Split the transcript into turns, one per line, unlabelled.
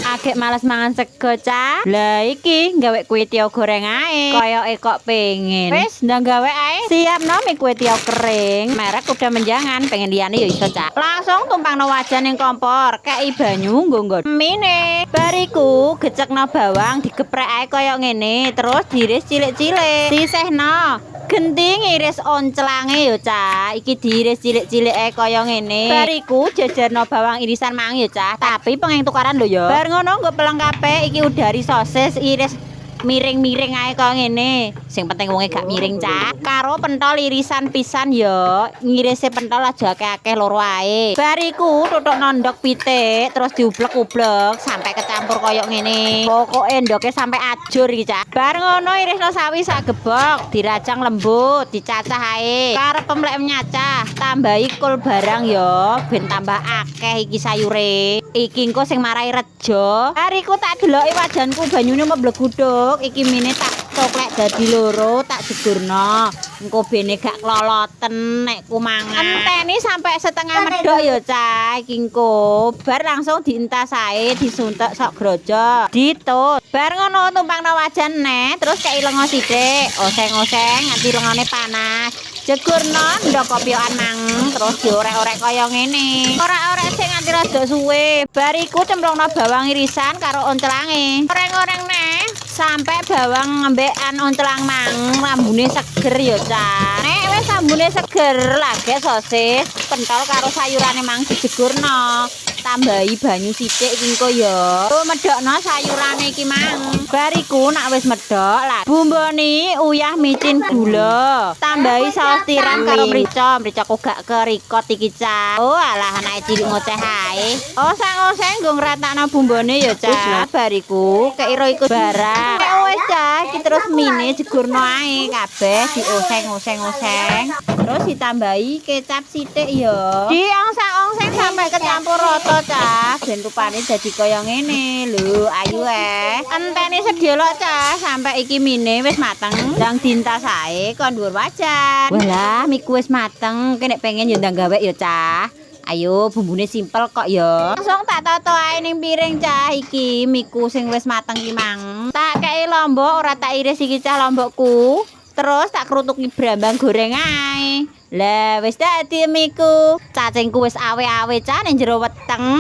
Agek males mangan sego, Cah. Lah, iki gawe kwetiau goreng ae. Koyoke kok pengen. Wis, ndang gawe ae. Siapno mie kwetiau kering. Merek udah menjangan, pengen liyane ya iso, Cah. Langsung tumpangno wajan ning kompor, kei banyu nggo nggo mine. Bar iku gecekno bawang digeprek ae koyo ngene, terus diiris cilik-cilik. Sisihno. Genti ngiris onclange yo, Cah. Iki diiris cilik-cilik ae kaya ngene. Bar iku jejerno bawang irisan mang yo, Cah. Tapi pengen tukaran lho yo. Bar ngono nggo pelengkape iki udari sosis iris miring-miring ae kaya ngene. Sing penting wonge gak miring, Cah. Karo pentol irisan pisan yo. Ngirise pentol aja akeh-akeh, loro ae. Bar iku tutukno ndok pitik terus diublek-ublek sampai kecampur kaya ngene. Pokoke ndoke sampai ajur iki, Cah. Bar ngono irisno sawi sak gebok, dirajang lembut, dicacah ae. Karep lek nyacah, tambahi kol barang yo, ben tambah akeh iki sayure. Iki engko sing marai rejo. Bar iku tak deloki wajanku banyune mebleguduk, iki mine tak coklek dadi loro, tak jegurno. Engko bene gak kloloten nek ku mangan. Enteni sampai setengah medok ya, Cah, iki engko. Bar langsung dientas ae, disuntek sok grojo. Ditut. Bar ngono tumpangno wajan neh, terus kei lenga sithik, oseng-oseng nganti lengane panas. Jegurno ndok kopyokan mang, terus diorek-orek kaya ngene. Orek-orek sing nganti rada suwe. Bar iku cemplungno bawang irisan karo onclange. Oreng-oreng neh sampai bawang ngembekan onclang mang ambune seger ya, Cah. Nek wis ambune seger, lagi sosis, pentol karo sayurane mang dijegurno. Tambahi banyu sithik iki engko ya. Oh, medokno sayurane iki mang. Bar iku nak wis medok lah. Bumboni uyah, micin, gula. Tambahi saus tiram karo mrica. Mricaku gak kerikot iki, Cah. Oh, alah, anake cilik ngoceh ae. Oseng-oseng nggo ngratakno bumbone ya, Cah. Bar iku kei Royco barang. Nek wis, Cah, iki terus mine jegurno ae kabeh dioseng-oseng-oseng. Terus ditambahi kecap sithik ya. Diongseng-ongseng sampai kecampur rata, Cah. Ben rupane dadi kaya ngene. Lho, ayu eh. Enteni sedelok, Cah, sampai iki mine wis mateng. Ndang dientas ae kon dhuwur wajan. Walah, miku wis mateng. Ki nek pengen ya ndang gawe ya, Cah. Ayo, bumbune simpel kok ya. Langsung tak toto ae ning piring, Cah, iki miku sing wis mateng ki mang. Tak kei lombok, ora tak iris iki, Cah, lombokku. Terus tak krutuki brambang goreng ae. Lah, wis dadi miku. Cacingku wis awe-awe, Cah, ning jero weteng.